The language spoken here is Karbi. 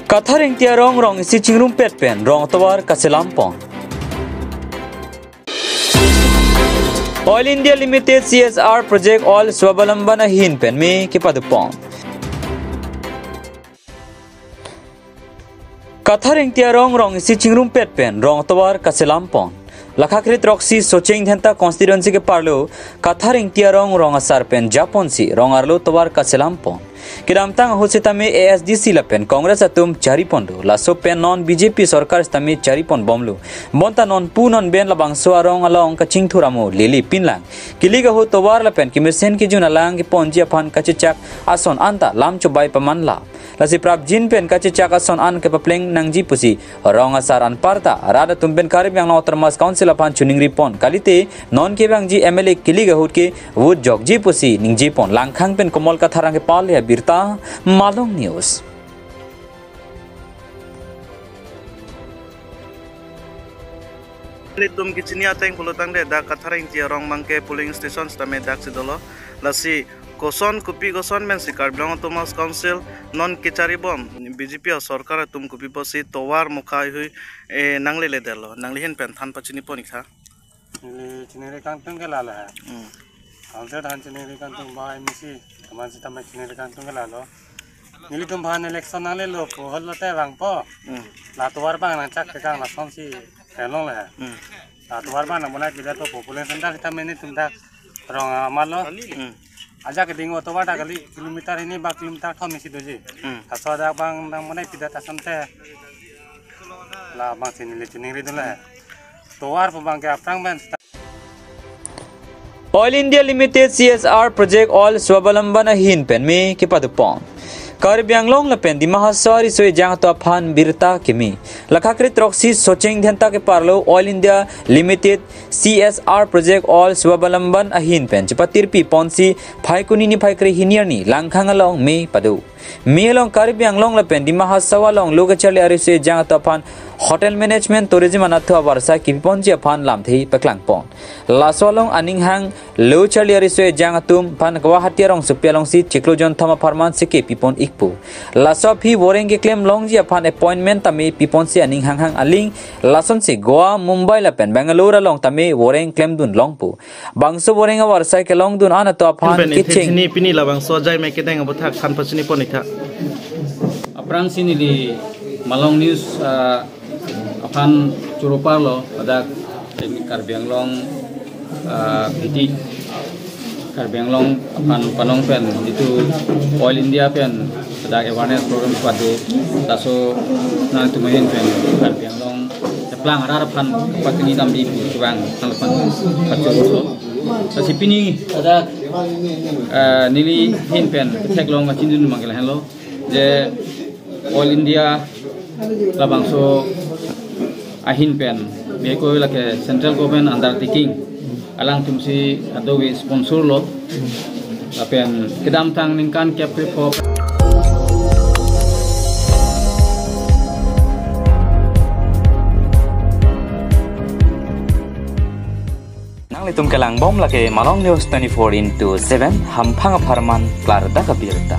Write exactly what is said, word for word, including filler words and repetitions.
Kathar Ingti arong rong isi chingrumpet pen rong atovar kachelam pon. Oil India Limited C S R Project Oil Swavalamban ahin pen me kepado pon. Kathar Ingti arong rong isi chingrumpet pen rong atovar kachelam pon. Lakha kre throksi Socheng Dhenta constituency keparlo Kathar Ingti arong rong asar pen japonsi rong arlo atovar kachelam pon. Kedamtang ahut sitame A S D C lapen Congress atum chari pon do. Laso pen non B J P sorkar sitame chari pon bomlo. Bonta non pu non ben labangso arong along kachingthur amo lele pinlang. Kilik ahut tovar lapen kemesen kejun alang keponji aphan kachechak ason anta lam chobai pamanla. Lasi prapjin pen kachechak ason an kepapleng nangji pusi rong asar anparta rat atum pen Karbi Anglong Autonomous Council aphan choningri pon kalite non kevangji M L A kilik ahut ke vote jokji pusi ningje pon. Langkhang pen Komol Kathar angke pale abirta, Malong News. Nelitum kechini ateng pulotangte dak Kathar Ingti arong abangke polling station sitame daksi dolo. Lasi koson kopi koson pensi Karbi Anglong Autonomous Council non kechari bom B J P asorkar atum kopi pusi tovar mokha hui, eh, nanglele detlo. Nangli ahin pen than pachini pon ik tha. Neli chiningri kangtung ke lalo ha. Hmm. Council than chiningri kangtung ba M C, teman sitame chiningri kangtung ke lalo. Nelitum aphan election nanglelo pu hol lote vangpo. Hmm. La tovar abang nangchak tekang lasonsi kelong le ha. Hmm. La tovar abang nang bonai pidet po, population dak sitame nelitum dak rong amat lo. Hmm. Ajak keding o tovar dak kali kilometer hini ba kilometer thom isi doji. Hmm. Laso dak abang nang bonai pidet asonte labangsi neli chiningri dun le. Tovar pu abangke aphrang pen. Oil India Limited C S R Project Oil Swavalamban ahin pen me kepado pon. Karbi Anglong lapen Dima Hasao ariso ejang atum aphan birta keme. Lakha kre throksi Socheng Dhenta keparlo Oil India Limited C S R Project Oil Swavalamban ahin pen chepatirpi ponsi Phaikuni niphai kre hini arni Langkhang along me pado. Me along Karbi Anglong lapen Dima Hasao along lo kacharli ariso ejang atum aphan hotel management tourism anatthu avarsai kepi ponji aphan lamthe paklang pon. Laso along aning hang lo charli ariso ejang atum aphan Guwahati arongsopi alongsi chiklo jon thom apharman seke pi pon ikpo. Laso aphi voreng keklem longji aphan appointment tame pi ponsi aning hang hang aling lasonsi Goa, Mumbai lapen Bangalore along tame voreng klemdun longpo. Bangso voreng avarsai kelongdun an atum aphan pen kecheng. Pini, pini labangso ajai me kedeng aputhak than pachini pon ik tha. Aphrangsi neli Malong News, ah, aphan choro parlo, ladak Karbi Anglong, ah, Bidi Karbi Anglong aphan panong pen jitu Oil India pen ladak awareness program pado, laso nangtum ahin pen Karbi Anglong keplang arat aphan pachini damji pu kevang nangphan pachorolo. Lasi pini ladak, eh, neli ahin pen theklong kachingdun abangke lahenlo, je Oil India labangso ahin pen, bihek ke lake central government undertaking, alangtumsi kadokave sponsor lo. Lapen kedamtang ningkan kep krepho. Nanglitum kelang bom lake Malong News twenty-four into seven, hamphang apharman klardak abirta.